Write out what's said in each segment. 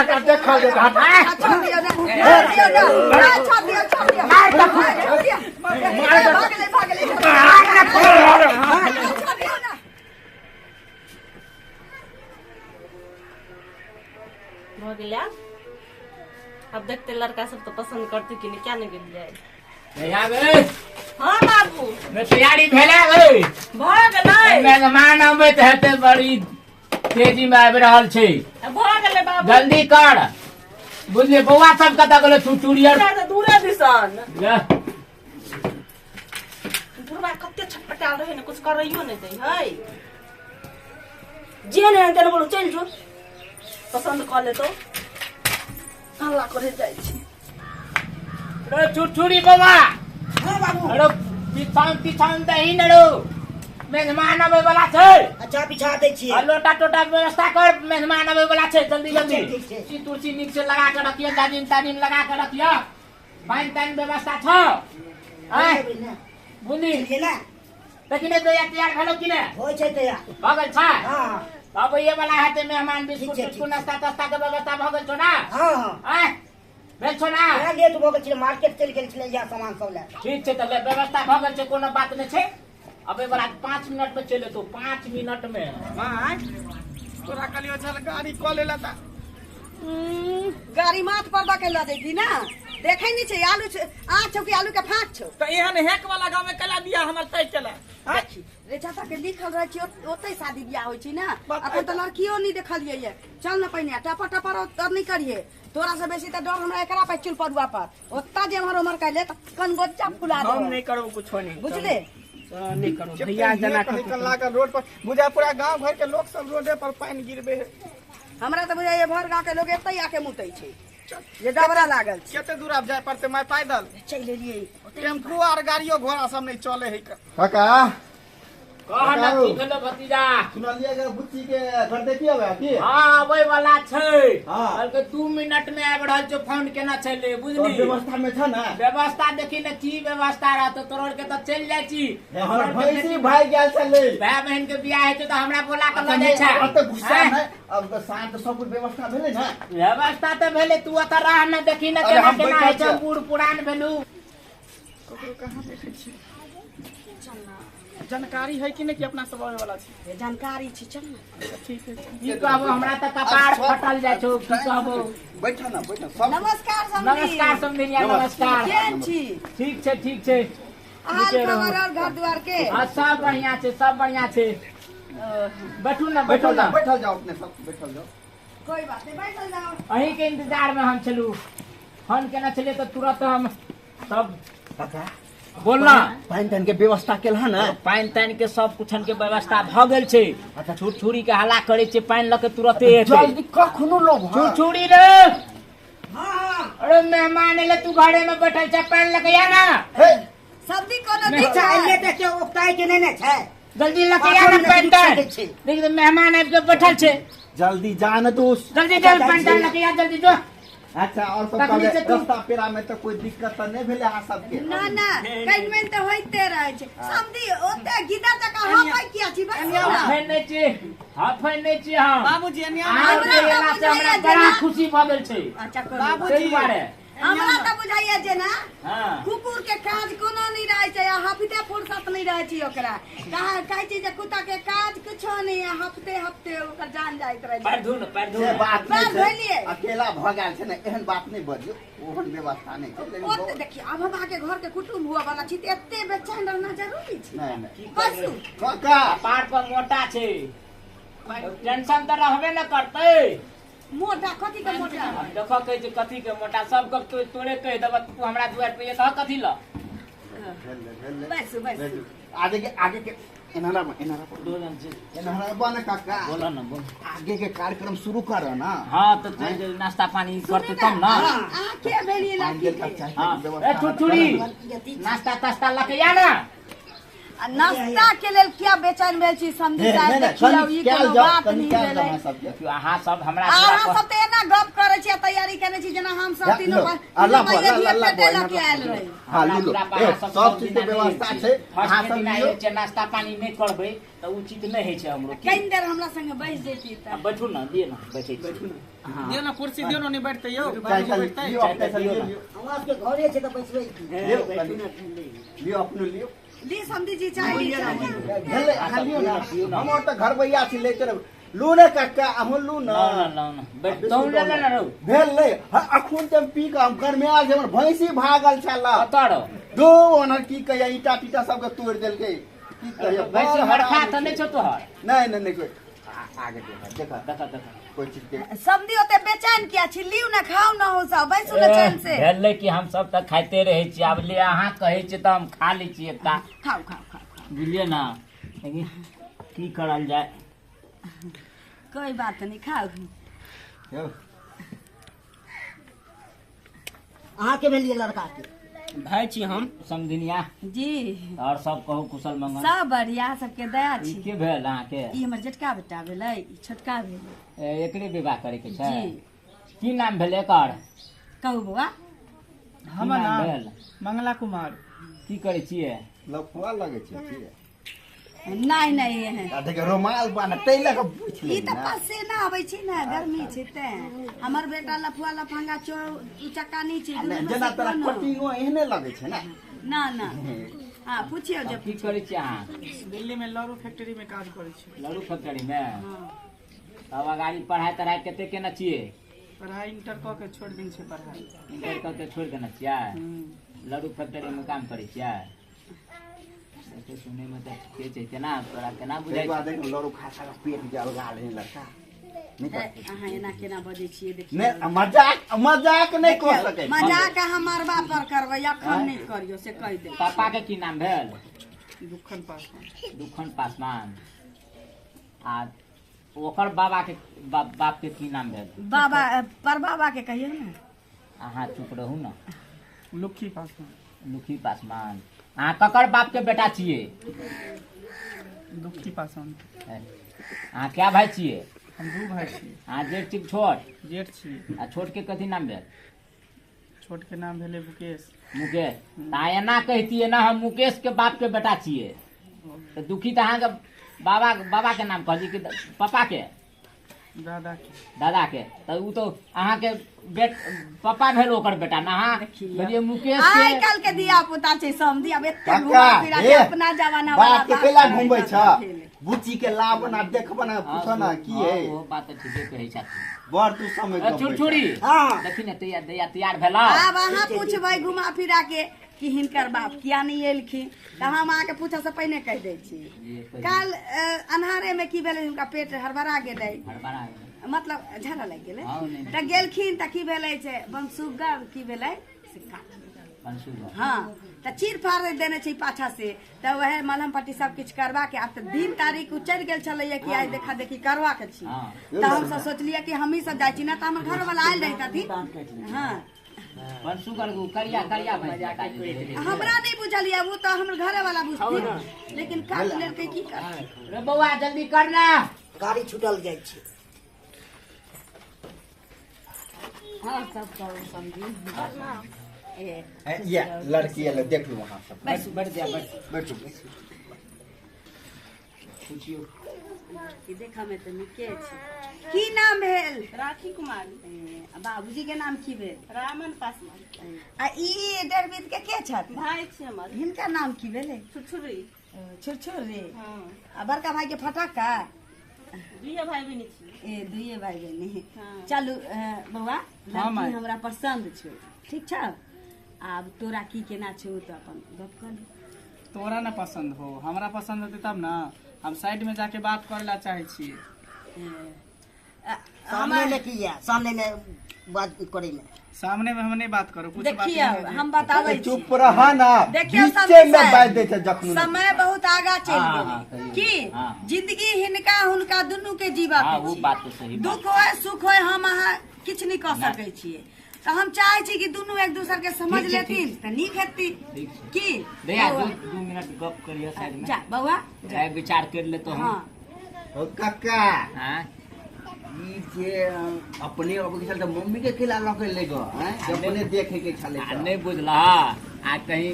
का देखल जे घाट छोड़ दियौ ना, छोड़ दियौ ना, ना, छोड़ दियौ, छोड़ दियौ। छोड़ दियौ। भागलै, भागलै। छोड़ दियौ ना। भऽ गेलै आब। आब देखते लड़का सब तऽ पसन्द करतै कि नहि, क्या नहि गेलियै? भैया गे, हाँ बाबू। मे तैयारी भेलै गे? भऽ गेलै। मेहमान अबैत हेतै, बड़ी तेजी मे आबि रहल छै। भऽ गेलै बाबू। जल्दी कर, बुझलियै? बौआ सब कतऽ गेलै? चुचुड़ी आर पूरा तऽ दूरे दिसन। ले, बुढ़वा कते छटपटायल रहै ने, कुछ करैयो नहि दै है। जे नहि तेने बोलू, चलि जो, पसन्द कऽ लेतौ। हल्ला करे जाइ छी। रे चुचुड़ी बौआ। हाँ बाबू। अरे पिछान पिछान दही ने रो, मेहमान अबै वाला छै। अच्छा, बिछा दै छियै। आ लोटा टोटा के व्यवस्था कर, मेहमान अबै वाला छै, जल्दी जल्दी। ठीक छै, ठीक छै। कुर्सी तुर्सी नीक से लगा के रखियो, जाजिम ताजिम लगा के रखियो, पानि तानि व्यवस्था छौ? आँय? लेबै ने। बुझली? बुझलियै ने। देखी ने, तैयार तैयार भेलो कि ने? होइ छै तैयार। भऽ गेल छै? हाँ। अब ये वाला हेतै मेहमान। बिस्कुट ठीक छै, तिस्कुट ठीक छै। नाश्ता तास्ता के व्यवस्था भऽ गेल छौ ना? हाँ हाँ। आँय, भेल छौ ना? बड़ा लेट भऽ गेल छलै, मार्केट चलि गेल छलै इएह सामान सब लए। ठीक छै, तऽ ले, व्यवस्था भऽ गेल छै, कोनो बात नहि छै। अबे वाला 5 मिनट में चलि एतौ, 5 मिनट में। माय, तोरा कहलियो छल गाड़ी कऽ लेला तऽ। गाड़ी माथ पर दऽ के लऽ जैती ना, देखै नहि छै आलू छै, आँच छौ कि आलू के फाँक छौ? तऽ एहन हेक वाला गाँव में कला बियाह हमर तय केला? आँय? देखी रे, जतऽ के लिखल रहै छै ओतै शादी बियाह होइ छै ना। बाप अखन तऽ लड़कियो नहि देखलियै ये। चल ने पहिने, टपर टपर तर नहि करिहे। तोरा से बेसी तऽ डर हमरा एकरा पर, चुल परुआ पर। ओतऽ जे एम्हर ओम्हर कैले तऽ कनगोच्चा फुला हम देबौ। नहीं करू कुछो नहीं। बुझले? नहीं करू भैया, जना कहीं कन लागल रोड पर बुझा पूरा गांव घर के लोग सब रोडे पर पानि गिरबे है। हमरा तऽ बुझाइए भर गाँव के लोग एतै आके मुतै छै जे डबरा लागल छै। कते दूर आब जाय पड़ते माय पैदल? चलि एलियै। टेम्पू आर गाड़ियो घोड़ा सब नहीं चले है। काका। कह न, की भेलो भतीजा? सुनलियै कि बुच्ची के घर देखिए आबै की? हाँ, अबै वाला छै। हाँ। कहलकै 2 मिनट में आबि रहल छै, फोन केना छलै। तोहर बुझली? व्यवस्था में छ ने? व्यवस्था देखी ने, की व्यवस्था रहतो? तोहर के तऽ चलि जाइ छी। हे, हमर भैंसी भागि गेल छलै। भाय बहिन के बियाह होइ छै तऽ हमरा बोला के लऽ जाइ छै। अब तऽ गुस्सा आँय? नहि, अब तऽ शांत सब कुछ व्यवस्था भेलै ने? व्यवस्था तऽ भेलै, तू ओतऽ रह ने, देखी ने अरे केना हम केना बैठल होइ छै। छियै। बूढ़ पुरान भेलू। ककरो कहाँ देखै छी? जानकारी है कि नहीं कि अपना सब आबै वाला छी? जानकारी छी, चल ने। ठीक है। की कहबो, हमरा तऽ कपार फटल जाइ छौ, की कहबो। बैठ ना, बैठ सब। नमस्कार समधी। नमस्कार समधिनिया, नमस्कार। केहन छी? ठीक छै, ठीक छै। हाल नीके रहू। खबर और घर द्वार के? हाँ, सब बढ़िया छै, सब बढ़िया छै। बैठू ने, बैठू बैठल ने। जाओ, बैठल जाओ, अपने सब बैठल जाओ। कोई बात नहीं, बैठल जाओ। अहीं के इंतजार में हम छलू। फोन केना छलियै तऽ तुरंत हम सब काका। बोल ना। पानि तानि के व्यवस्था केल हन ने? पानि तानि के सब कुछन के व्यवस्था भऽ गेल छै। अच्छा। छुरछुरी के हल्ला करै छै, पानि लऽ के तुरते एतै। जल्दी कखनो लोग, हाँ। छुरछुरी रे। हाँ हाँ। अरे मेहमान एले, तू घरे में बैठल छै, पानि लऽ के आ ना। हे। सब्जी कोनो नहीं। दिन अच्छा, अइले देखियौ, उकताइ के नहि ने छै। जल्दी लऽ के आ ना पाँचो पानि मिनट रुकि तानि। सकै छी। देख तऽ मेहमान आबि के बैठल छै। जल्दी जा न तू। जल्दी चल, पानि तानि लऽ के आ, जल्दी जो। अच्छा, और सब तखनी कहबै, से तू- रास्ता पेरा में तऽ कोई दिक्कत तऽ नहि भेलै अहाँ सबके? ना ना, कनि मनि तऽ होइते रहै छै। समधी, ओते गिदर जकाँ हफै किया छी? बस ना। हफै नहि छी, हफै नहि छी हम। बाबूजी, एने आउ। अहाँ हमरा के एला से हमरा तऽ बड़ा बुझाइए खुशी भऽ गेल छै। अच्छा, कोनो बाबूजी। ताहि दुआरे। हमरा तऽ बुझाइए जेना हाँ। कुकुर के काज कोनो नहि रहै छै आ हफ्ते फुर्सत नहि रहै छै ओकरा। कहा कहै छै जे कुत्ता के काज कुछो नहि आ हफ्ते हफ्ते ओकर जान जाइत रहै छै। पैर धू ने, पैर धू से ने। बात नहि बात छै। भेलियै। अकेला भऽ गेल छै ने, एहन बात नहि बजियौ, ओहन व्यवस्था नहि छै, लेकिन ओते देखियौ, आब हम अहाँके घर के कुटुम्ब हुअ वाला छी तऽ एते बेचैन रहना जरूरी छै? नहि नहि। बसू। काका। कपार पर मोटा छै, टेंशन तऽ रहबे ने करतै। मोटा कथी के मोटा? देखऽ, कहै छै कथी के मोटा। सब गप तो तोरे कहि देबऽ, तू हमरा दुआरि पर ये कह कथी लऽ। भेलै, भेलै। बैसू, बैसू। आगे के, आगे के एना रह, एना रह, एना रह ने काका। बोल ना, बोल। आगे के कार्यक्रम शुरू कर ना। हाँ, तो चल चल, नाश्ता पानी करते तब ना। अहाँ के भेलियै पानि लड़की देल के? चाय हाँ। के ए व्यवस्था। छुरछुरी, नाश्ता तास्ता लऽ के आ ना। आ नाश्ता के लेल किया बेचैन भेल छी समधी हे, साहब? नहि, नहि, देखियौ, कनि ई कयल कोनो जाउ, बात कनि नहि कयल भेलै। जाउ अहाँ सबके। देखियौ, अहाँ सब हमरा अहाँ दुआर पर सब तऽ एना गप करै छी। छियै तैयारी केने छी जेना हम सब तीनों आयल रही। हां लो सब चीज के व्यवस्था छै। अहाँ सब लियो छै नाश्ता पानी नै करबै त उचित नै होइ छै हमरो। कनि देर हमरा संगे बैस जैती त बैठू ना, दिए ना बैठै छी। दियौ ना कुर्सी दियौ ना, नहीं बैठते यौ बैठते। हमरा सबके घरे छै त बैसबै की। लियो अपनो लियो। ली समधी जी चाय ली। भेलै अहाँ लियो ना, हमर त घर भैया छी लेते रहू। लू ने काका अहूँ लू ना। ना ना ना बैठ तू ले ले ना रहू। भेलै अखून त पी के हम गरमायल छै, हमर भैंसी भागल छल। कतऽ रहो? दू ओनर की कहिया ईटा तीटा सबके तोड़ि देलकै। की कहिया भैंसी हरखा त नै छौ तोहर? नै नै नै कोई आगे देखा देखा देखा देखा कोई चीज के समधी ओते बेचैन किया छी? लिउ ना खाउ ना हो सब बैसू ना चैन से। भेलै कि हम सब त खाइते रहै छी, आब ले अहाँ कहै छी त हम खा लै छी एकटा। खाउ खाउ खाउ बुझलियै ना, लेकिन की करल जाय। कोई बात नहीं, खाउ। अहाँ के भेलियै लड़का के? भाई छी हम समधिनिया जी। और सब कहू कुशल मंगल? सब बढ़िया, सबके दया छी। के भेल अहाँ के? ई हमर जेठका बेटा भेलै, ई छोटका भेलै। एकरे विवाह करे के छै? जी। की नाम भेलै एकर? कहू बौआ। हमर नाम मंगला कुमार। की करै छियै? लफुआ लगै छै की? नहीं नहीं है देखियौ रुमाल बान्ह तै लऽ कऽ पूछि ई तऽ पसीना आबै छै ने, गर्मी छै तें। हमर बेटा लफुआ लफंगा चो चक्का नहीं छै। जेना तोरा कटिंगो एहने लगै छै ने? ना ना। हां पूछियौ जे की करै छी अहाँ? दिल्ली में लड़ू फैक्ट्री में काज करै छी। लड़ू फैक्ट्री में? तब अगाड़ी पढ़ाई तढ़ाई कते केने छियै? पढ़ाई इंटर कऽ के छोड़ि देने छियै पढ़ाई। इंटर कऽ के छोड़ि देने छियै? लड़ू फैक्ट्री में काम करै छियै? सुने में तऽ ठीके छै, केना तोरा केना बुझाइ छै? लड़ू खा खा पेट जलगा ले लड़का। अहाँ एना केना बजै छियै? देखियौ नहि मजाक मजाक नहि कऽ सकै। मजाक अहाँ मरबा पर करबै, अखन नहि करियौ से कहि देब। पापा के की नाम भेल? दुखन पासवान। दुखन पासवान। आ ओकर बाबा के बाप के की नाम भेल? बाबा पर बाबा के कहियौ ने। अहाँ चुप रहू ने। लुखी पासवान। लुखी पासवान। अहाँ ककर बाप के बेटा छियै? दुखी पासवान। अहाँ क्या भाई छियै? हम दू भाई छियै। अहाँ जेठ छी छोट? जेठ छियै। आ छोट के कथी नाम भेल? छोट के नाम भेलै मुकेश। मुकेश। तऽ एना कहितियै ना हम मुकेश के बाप के बेटा छियै तऽ दुखी तऽ अहाँके बाबा बाबा के नाम कहलियै कि पापा के? दादा के। दादा के। तऽ उ तो अहाँके बेट पापा भेल ओकर बेटा ना। अहाँ भेलियै मुकेश के। आइ काल्हि के धिया पुता छै समधी, आब एते घुमा फिरा के अपना जमाना वाला बाप के केला घुमबै छ? बुच्ची के लाब ना देखब ना पूछ ना की है। ओ बात तऽ ठीके कहै छथिन। बड़ तू समय छुरछुरी। हां देखी ने तैयार दैया तैयार भेला। आब अहाँ पूछबै घुमा फिरा के कि हिनकर बाप किया नहीं एलखिन, तऽ हम अहाँके पूछऽ से पहिने कहि दै छी। काल्हि अन्हारे में की भेलै, हुनका पेट हड़बड़ा गेलै, मतलब झाड़ा लागि गेलै तऽ गेलखिन तऽ की भेलै से बनसुगर की भेलै से काट। हाँ तऽ चीर फाड़ देने छै पाछा से, तऽ वएह मलहम पट्टी सब किछु करवा के आब तऽ दिन तारीख उचरि गेल छलैया कि आइ देखा देखी करवा के छी। तऽ हमसब सोचलियै कि हमही सब जाइ छी ना, तऽ हमर घरवाला आयल रहितथिन। हाँ हमरा नहीं बुझलियै, वो तऽ हमर घरे वाला बुझथिन, लेकिन काट लेलकै की करतै। रे बौआ जल्दी कर ना, गाड़ी छूटल जाइ छै। हाँ सब कहू समझी। ये लड़की एलै देख लू अहाँ सब। बैठ बैठ जा बैठ बैठू। पूछियो ई देखऽ में तऽ नीके छै। की नाम भेल? राखी कुमारी। बाबूजी के नाम की भेल? रामन पासवान। आ ई डेढ़ बीत के के छथि? भाई छी हमर। हिनकर नाम की भेलै? छुरछुरी। छुरछुरी। हाँ। आ बड़का भाई के फटक्का? दुइये भाई बहिनी छी। ए दुइये भाई बहिनी। हाँ। चलू बौआ, लड़की हमरा पसंद छौ, ठीक छौ? आब तोरा की केना छौ तऽ अपन गप कर। तोरा ना पसंद हो, हमरा पसंद होते तब ना। हम साइड में जाके बात करे ला चाहे छी। सामने में की है? सामने में बात करे में। सामने में हम नहीं बात करो कुछ बात। देखियो हम बताबै छी। चुप रह ना। देखियो बीचे में बात दै छै जखनो। समय बहुत आगा चलि गेलै की जिंदगी हिनका हुनका दुनू के जीवा के वो बात तो सही। दुख होय सुख होय हम अहाँ किछु नहीं कह सकै छियै। तऽ हम चाहे छी कि दुनू एक दूसर के समझ लेथिन तऽ नीक हेती की। भैया 2 मिनट गप करियो साइड में। जा बौआ जा विचार कर ले तो हम। हां ओ काका। हां ई जे अपने अबै के छल तऽ मम्मी के केला लऽ के ले गो हैं, जे अपने देखे के छलै आ तऽ। नहि बुझलह, आ कहीं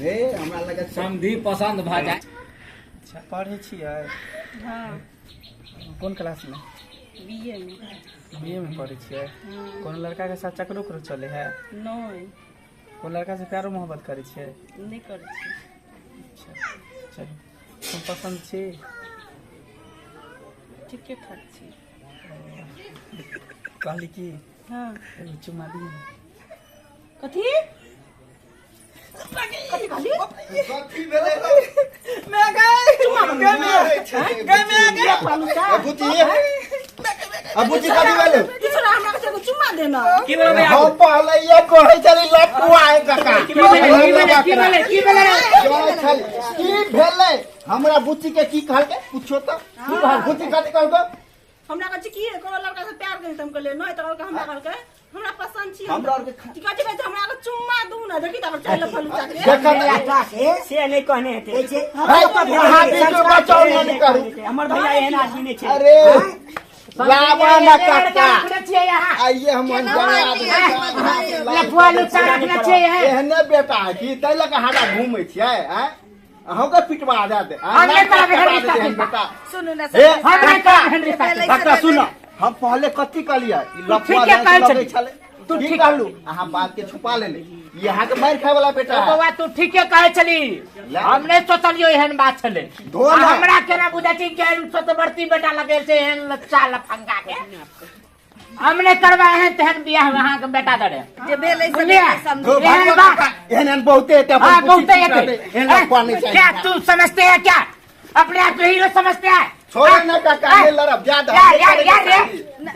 हे हमरा लगे समधी पसंद भऽ जाए। अच्छा, पढ़ै छियै? हाँ। कोन क्लास में? बीए में। बीए में पढ़ै छियै? कोनो लड़का के साथ चक्कर उक्कर चले है? नहीं। कोन लड़का से प्यारो मोहब्बत करै छियै? नहीं करै छी। अच्छा चलू, हम पसंद छी? ठीके ठाक छी। कहली की, हाँ। एगो चुम्मा दियौ ने। कथी कथी कहली? कथी भेलै? बुची, आ बुची, कथी भेलै? किछु ना, हमरा के एगो चुम्मा देना। की भेलै भैया? हम पहले ये कहै छली लफुआ है काका। की भेलै? की भेलै? की भेलै? की भेलै? जय छल की भेलै हमरा बुच्ची के? की कहलकै पूछो तऽ। बुच्ची, कथी कहलकै? हमरा कहै छै की कोनो लड़का से प्यार करी, तऽ हम कहलियै नहि, तऽ कहलकै, हमरा कहलकै हमरा पसंद छी। हमरा आरके की कहै छै, कहै छै हमरा के चुम्मा दू ने, देखी तऽ चल फलुचा के। देखत से नहि कहने हेतै। है, अहाँ बीच में बचाव नहि करू। हमर भैया एहन आदमी नहि छै। अरे लावा न काका, रखने छियै अहाँ? आइए हम केना अनजान मारलियै? आदमी। लफुआ लुच्चा रखने छियै अहाँ? एहने बेटा है कि ताहि लऽ कऽ हमरा घूमै छियै आँय? अहूँके पिटवा देत आँय? हम नहि करब एहन रिश्ता। एहन बेटा सुनू ने। हे, हम नहि करब एहन रिश्ता। भेलै से काका, भेलै। सुन, हम पहले कथी कहलियै? ई लफुआ ठीके जान कहै लगै छली। छलै। तू की ठीक- कहलू? अहाँ बात के छुपा लेले। ई अहाँके मारि खाय वाला बेटा है। बौआ, तू ठीके कहै छली। ले। हम नहि सोचलियो एहन बात छलै। धो ने। आ हमरा केना बुझै छी कि एहन सतवर्ती बेटा लगेल छै एहन लच्चा लफंगा के? हम नहि करबै एहन तेहन बियाह अहाँके बेटा दरे। जे भेलै से बुझलियै? भेलै, समझू। धो, एहन भगवान बात- काका, एहन एहन बहुते हेतै अपन हाँ, बुच्ची बहुते ठीक हेतै। रहतै, एहन लफुआ नहि चाही। क्या तू समझते है? क्या अपने आप को हीरो समझते है? छोड़ो ना काका, हाँ? नहीं लड़ब ज्यादा। यार यार यार यार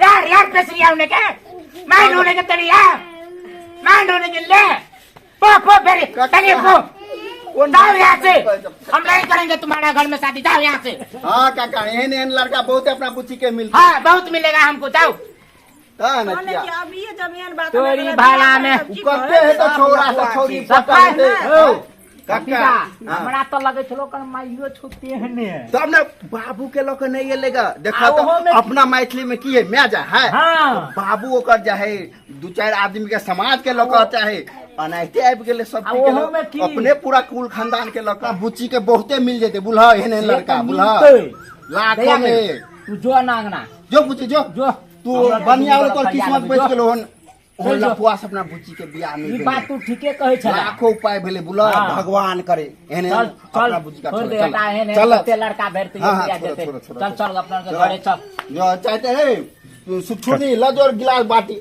यार यार, पेशरिया होने के मैं होने के तेरी यार मैं होने के ले पो पो मेरी तनी पो। जाओ यहाँ से, हम नहीं करेंगे तुम्हारा घर में शादी, जाओ यहाँ से। हाँ काका, एहन एहन लड़का बहुत अपना बुच्ची के मिलते। हाँ, बहुत मिलेगा हमको, जाओ। ता ना कहने किया कि अभी जब एहन बात तोरी हमरा भाला में। की उ कते है तऽ छौड़ा से छौड़ी सफाई पकड़ते। हो। काका, हाँ। हमरा तो लगे छलो कर माइयो छुट्टी एहने है। तब ने बाबू के लऽ के नहीं एलै गा। देखा आ ओहो तऽ में- अपना मैथिली में की है, मैं जा है। हाँ। बाबू ओकर चाहे दू चारि आदमी के समाज के लऽ के चाहे अनाहिते आबि गेलै सब आ चीज के ओहो लऽ में की? अपने पूरा कुल खानदान के लऽ के बुच्ची के बहुते मिल जेतै बुलहा एहन एहन लड़का बुलहा मिलतै। लाखों दया में। तू जो ना अंगना। जो बुच्ची, जो जो तू हमरा बनिया वाला दूगो तोर किस्मत लफंगा बचि जो। गेलो हन। ओहन जो। लफुआ से अपना बुच्ची के बियाह नहीं ई भेलै। बात तू ठीके कहै छला। लाखों उपाय भेलै बुला। हाँ। भगवान करे एहन चल एहन चल अपना बुच्ची का छोड़ छोड़, दे चल। हटा एहन चल। एहन कते लड़का भेटतै। हाँ, हाँ, बियाह छोड़ो, जेतै। छोड़ो, छोड़ो, चल चल, अपना के चल। घरे चल। जो चाहते रे सुछुनी लजोर गिलास बाटी।